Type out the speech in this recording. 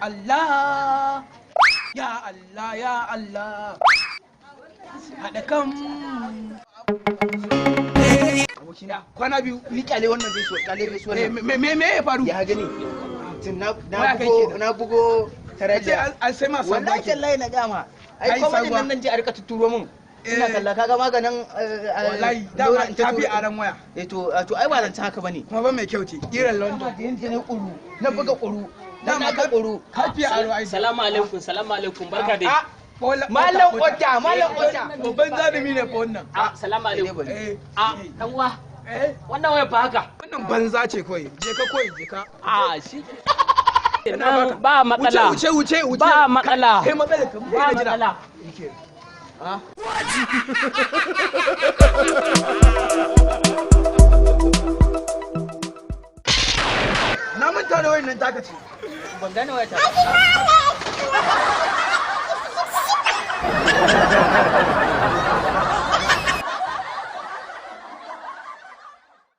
Allah, ya Allah, ya Allah, haɗa kan Abokina. Kwana biyu. Ni kyale wannan gaisuwa, kyale gaisuwa. Eh, me ya faru? Ya gani tun na na Waya kai bugo kenan. Na bugo Kace tarajiya. an sai ma sabuwa Wallahi ke. tallahi na gama. Ai, Ai kwamanin sabuwa. nan nan je a rika tuturo min ina Eh. kalla kaga maganin Wallahi dama Laura in ta ta fi turo- aran waya. Eh, to ai ba zan ci haka bane. Kuma ba mai kyau ce, kiran London. Da yanzu ne kuru na buga kuru na Dama ga kuru. Ka fi aro ai. Salamu alaikum, salamu alaikum, barka dai. Ah, Malam Otta, Malam Otta. Babban zalimi ne fa wannan. Ah, salamu alaikum. Eh. Ah, dan uwa. Eh. Wannan waya fa haka. Wannan banza ce kawai, je ka kawai, je ka. Ah, shi. Ina baka. Ba matsala. Wuce, wuce, wuce. Ba matsala. Kai matsala ka Ba jira. matsala. Yake. Ah. Na manta da wayannan taka ce. Ban gane waya ta.